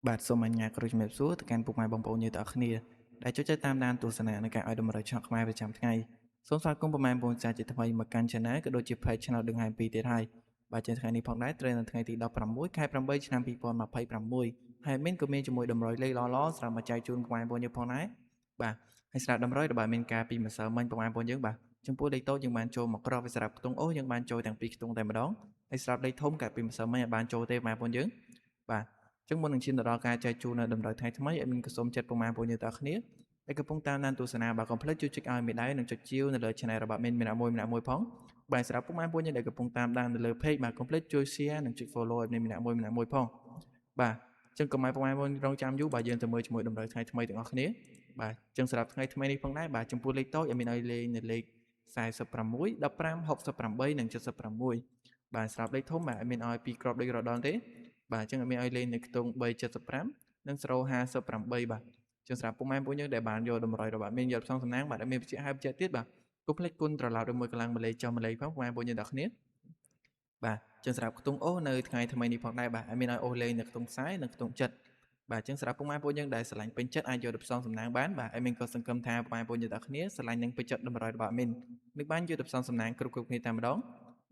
បាទសូមអញ្ញាតគោរពជំរាបសួរទៅកាន់ពុកម៉ែបងប្អូនយើងទាំងអស់គ្នាដែលចូលចិត្តតាមដានទស្សនានៃការឲ្យតម្រូវឆ្នោតខ្មែរប្រចាំថ្ងៃសូមស្វាគមន៍ពុកម៉ែបងប្អូនសាជាថ្មីមកកាន់ Channel ក៏ដូចជា Page ឆ្នោតដឹងហើយពីរទៀតហើយបាទជាថ្ងៃនេះផងដែរត្រូវនៅថ្ងៃទី16ខែ8ឆ្នាំ2026ហើយមានក៏មានជាមួយតម្រុយលេខល្អៗសម្រាប់មកចែកជូនពុកម៉ែបងប្អូនយើងផងដែរបាទហើយស្រាប់តម្រុយដែលមានការពីម្សិលមិញពុកម៉ែបងប្អូនយើងបាទចំពោះលេខតូចយើងបានចូលមកក្របហើយស្រាប់ខ្ទង់អូសយើងបានចូលទាំងពីរខ្ទង់តែម្ដងហើយស្រាប់លេខធំកាលពីម្សិលមិញអាចបានចូលទេពុកម៉ែបងប្អូនយើងបាទចឹងមុននឹងឈានទៅដល់ការចែកជូននៅតម្រុយថ្ងៃថ្មីឲ្យមានក៏សូមចិត្តពុកម៉ែបងប្អូនយើងទាំងអស់គ្នាដែលកំពុងតាមដានទស្សនាបាទកុំភ្លេចជួយចុចឲ្យមេដៃនិងចុចជាវនៅលើ Channel របស់មានម្នាក់មួយម្នាក់មួយផងបាទសម្រាប់ពុកម៉ែបងប្អូនយើងដែលកំពុងតាមដាននៅលើ Page បាទកុំភ្លេចជួយ Share និងចុច Follow ឲ្យមានម្នាក់មួយម្នាក់មួយផងបាទចឹងកុំឲ្យពុកម៉ែបងប្អូនរងចាំយូរបាទយើងទៅមើលជាមួយតម្រុយថ្ងៃថ្មីទាំងអស់គ្នាបាទចឹងសម្រាប់ថ្ងៃថ្មីនេះផងដែរបាទចំពោះលេខតូចឲ្យមានឲ្យលេងនៅលេខ46 15 68និង76បាទសម្រាប់លេខធំបាទឲ្យមានឲ្យពីរគ្រាប់ដូចរដងទេបាទអញ្ចឹងឲ្យមានឲ្យលេងនៅខ្ទង់375និង058បាទចឹងសម្រាប់ពុកម៉ែបងប្អូនយើងដែលបានយកតម្រុយរបស់មានយកផ្សងសំណាងបាទឲ្យមានបញ្ជាក់ឲ្យបញ្ជាក់ទៀតបាទកុំភ្លេចគុណត្រឡប់ឬមួយកន្លងម្លេចចុះម្លេចផងពុកម៉ែបងប្អូនយើងទាំងគ្នាបាទចឹងសម្រាប់ខ្ទង់អូសនៅថ្ងៃថ្មីនេះផងដែរបាទឲ្យមានឲ្យអូសលេងនៅខ្ទង់ខ្សែនិងខ្ទង់ចិត្តបាទចឹងសម្រាប់ពុកម៉ែបងប្អូនយើងដែលស្រឡាញ់ពេញចិត្តអាចយកទៅផ្សងសំណាងបានបាទឲ្យមានក៏សង្ឃឹមថាពុកម៉ែបងប្អូនយើងទាំងគ្នាស្រឡាញ់និងពេញចិត្តតម្រុយរបស់មាននឹងបានយកទៅផ្សងសំណាងគ្រប់គ្រប់គ្នាតែម្ដង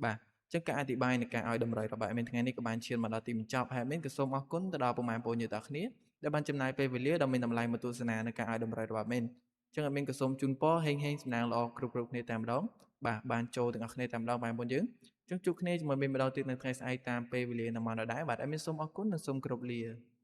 បាទចឹងការអធិប្បាយនៃការឲ្យតម្រុយរបស់ admin ថ្ងៃនេះក៏បានឈានមកដល់ទីបញ្ចប់ហើយ admin ក៏សូមអរគុណទៅដល់ពុកម៉ែបងប្អូនយើងទាំងគ្នាដែលបានចំណាយពេលវេលាដ៏មានតម្លៃមកទស្សនានៃការឲ្យតម្រុយរបស់ admin ចឹង admin ក៏សូមជូនពរហេងហេងសំណាងល្អគ្រប់គ្រប់គ្នាតែម្ដងបាទបានចូលទាំងអស់គ្នាតែម្ដងបងប្អូនយើងចឹងជួបគ្នាជាមួយមានម្ដងទៀតនៅថ្ងៃស្អែកតាមពេលវេលានៅម៉ោងដដែលបាទ admin សូមអរគុណនិងសូមគោរពលា។